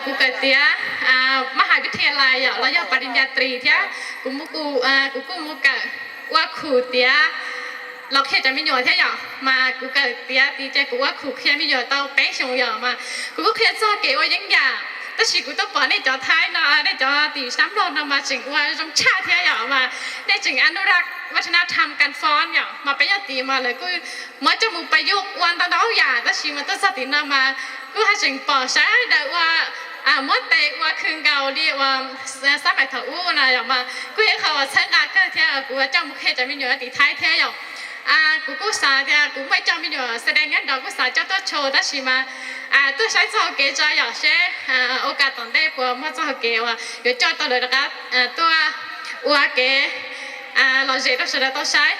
Kuv kawm tiav maj has vib thia lais yom, los yog pas li nya tris thiab kuv, kuv kuj mus kawm ua khum tiav los qhia cov me nyuam thiab yom. Mas kuv kawm tiav tid ces kuv ua khum qhia me nyuam tau peb xyoos yom, mas kuv kuj qhia txog kev ua yeeb yam. Tab sis kuv tuaj pom nej cov Thaib no, nej cov tim sab Nplog no mas tseem ua zoo tshaj thiab yom, mas nej tseem อนุรักษ์วัฒนธรรมการฟ้อน yom, mas peb nyob tid mas lawv kuj muab coj musประยุกต์ ua ntau ntau yam, tab sis mas tuaj txog tim no mas kuj haj tseem pom sawv daws ua, muab tes ua khw nkaus li uas xab maim thaum ub na yom, mas kuj yog qhov uas txhawb nqa kawg thiab kuv coj mus qhia cov me nyuam tim Thaib thiab yom. Kuv kuj xav tias kuv muaj ib co me nyuam แสดง nyob nraud kuj xav coj tuaj show, tab sis mas tuaj saib txoj hauv kev tso yom, seb ua cas tom ntej puas muaj txoj hauv kev uas yuav coj tau lawv rov qab tuaj ua kev lom zem rau sawv daws tau saib.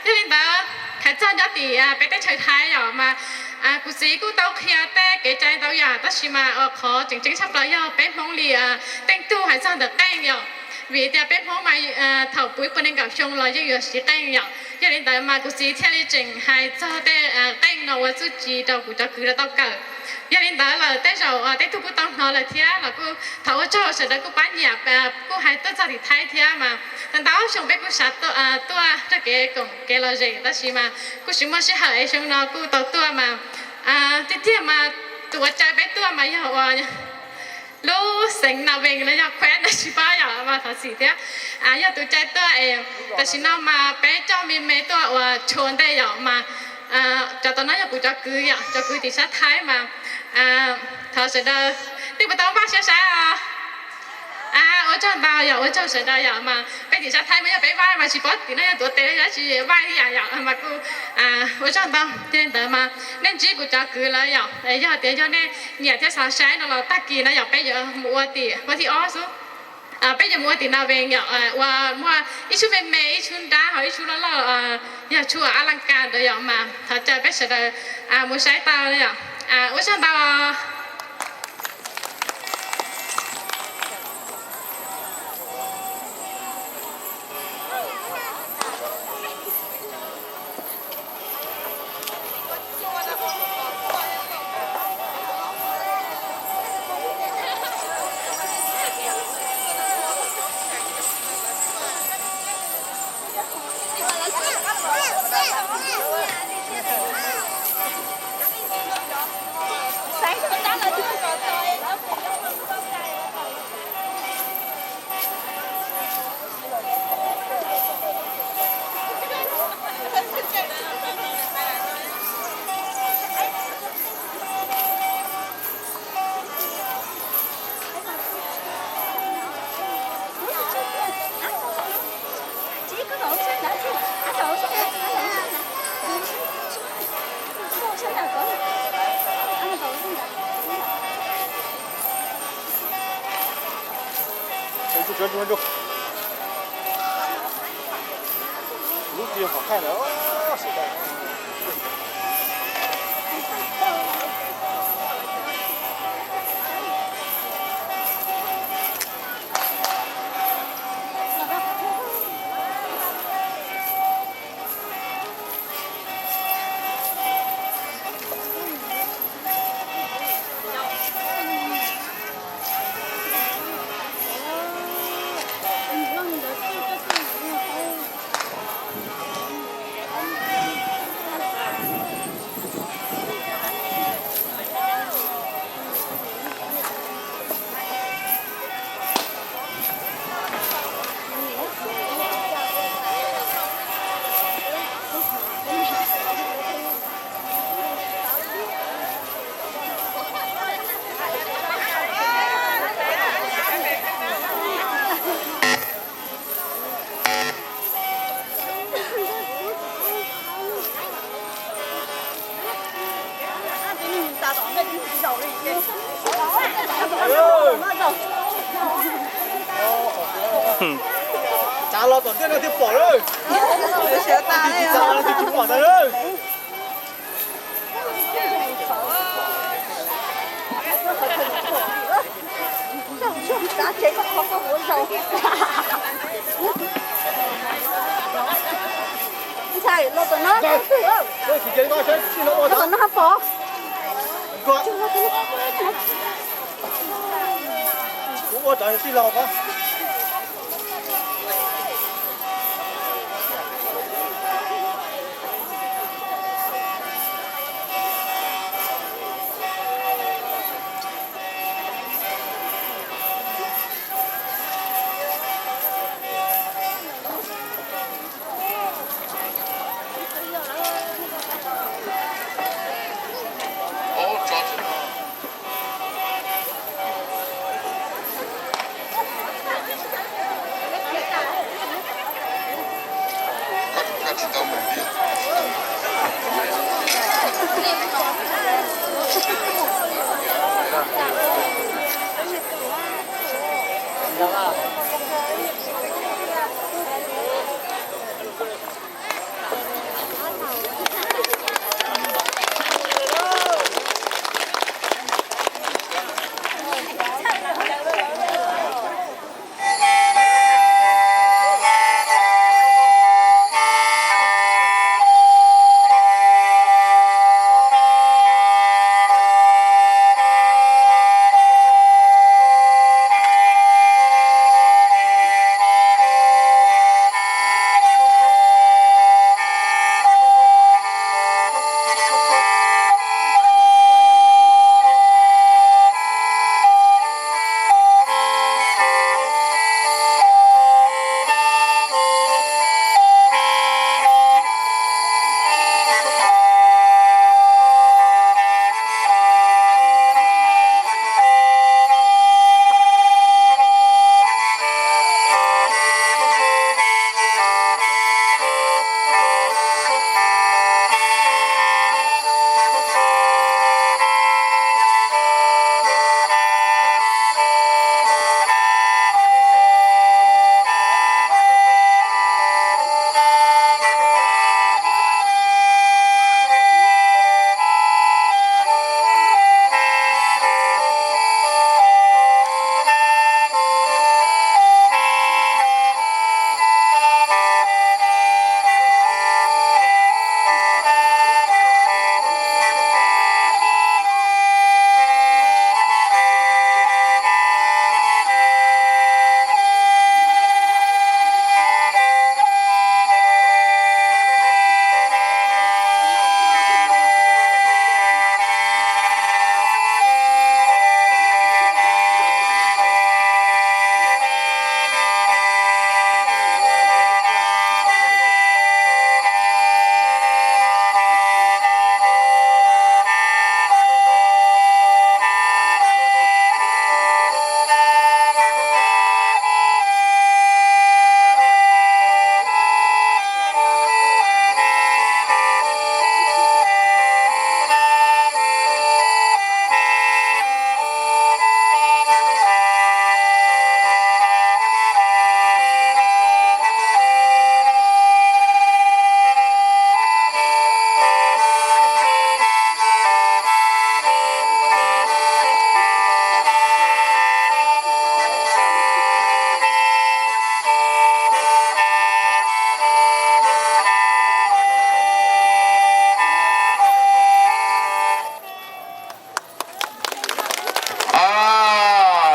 Yog li ntawd, hais txog nyob tim peb teb chaws Thaib yom, mas kuv txiv kuj tau qhia tej kev cai ntau yam, tab sis mas qhov tseem ceeb tshaj plaws yog peb Hmoob li teej tug hais txog ntawm qeej yom, vim tias peb Hmoob mas thaum puv ib puas nees nkaum xyoo los yeej yuav siv qeej yom. Yog li ntawd mas kuv txiv thiaj li tseem hais txog tej qeej no ua txuj ci rau kuv cov kwv lawv tau kawm. Yog li ntawd lawm tej zaum tej tug kuj tau hnov lawm thiab los kuj thov ua tsaug sawv daws kuj pab nyiam, kuj hais tuaj txog tim Thaib thiab mas tau ntau xyoo peb kuj xav tuaj rau kev koom kev lom zem, tab sis mas kuj tsis muaj sij hawm es xyoo no kuj tau tuaj mas tiag tiag mas tus uas caw peb tuaj mas yog uas lub xeev Nas Vees los yog khuev ntawd tsis paub yom, mas thov txim thiab. Yog tus caw tuaj es tam sim no mas peb coj me me tuaj ua tshuav ntej yom, mas cov tom no yog kuv cov kwv yom, cov kwv tim sab Thaib mas thov sawv daws nej puas tau npaj siab saib os. Ua tsaug ntau yom, ua tsaug sawv daws yom, mas peb tim sab Thaib mas yog peb vaij mas tsis paub tim no yog tuav tes yog tsis vaij ib yam yom, mas kuj ua tsaug ntau. Yog li ntawd mas nej ntsib kuv cov kwv lawm yom, yog tias yog nej nyiam thiab xav saib no los tag kis no yom peb yuav mus ua tim ua thib ob xwb. Peb yuav mus ua tim Nas Vees yom, uas muaj ib tshub me me, ib tshub nrab ho ib tshub loj loj, yog tshub ab las kas ntawd yom, mas thov caw peb sawv daws mus saib tau yom. Ua tsaug ntau. Tsav los tom ntej no thiaj pom lawm. Tsav los thiaj tsis pom ntag lawm. Ntxhais, los tom no, los tom no pom. Ua rau tij laug ko.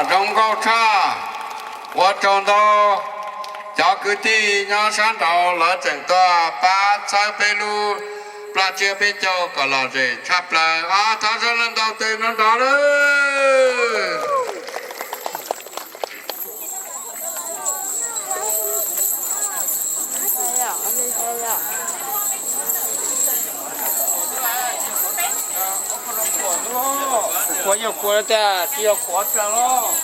Zoo nkauj tshaj. Ua tsaug ntau. Cov kwv tij nyob sab nraud lawv tseem tuaj pab txhawb peb lub plaj tsiab peb caug kom lom zem tshaj plaws os. Thov zoo nkauj ntau tes no nrov lawm. Kuav yog kuav tiag, tsis yog kuav tiag los.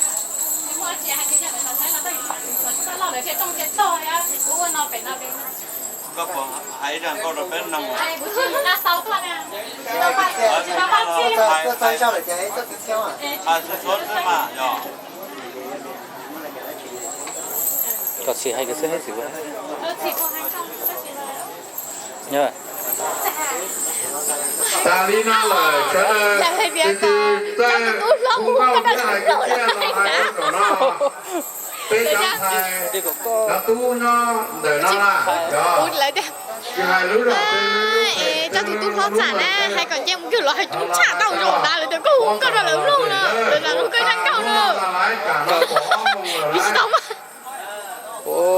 Koj puas hais ib zaj nkauj rau peb mloog? Koj tsis hais koj xwb hais tsis ua. Tas li no lawm sawv daws, tus twg txawj hu nkauj thiab hais kwv txhiaj los hais rau saum no. Peb cov ntxhais cov tub nyob ntawm no na, cov tsis hais lub zog peb lub, cov tus tub hlob txam na, hais kom nce mus kawg los hais coob tshaj tau zoo tas lawm tias koj hu nkauj rau lawv mloog na, lawv los mloog koj zaj nkauj na.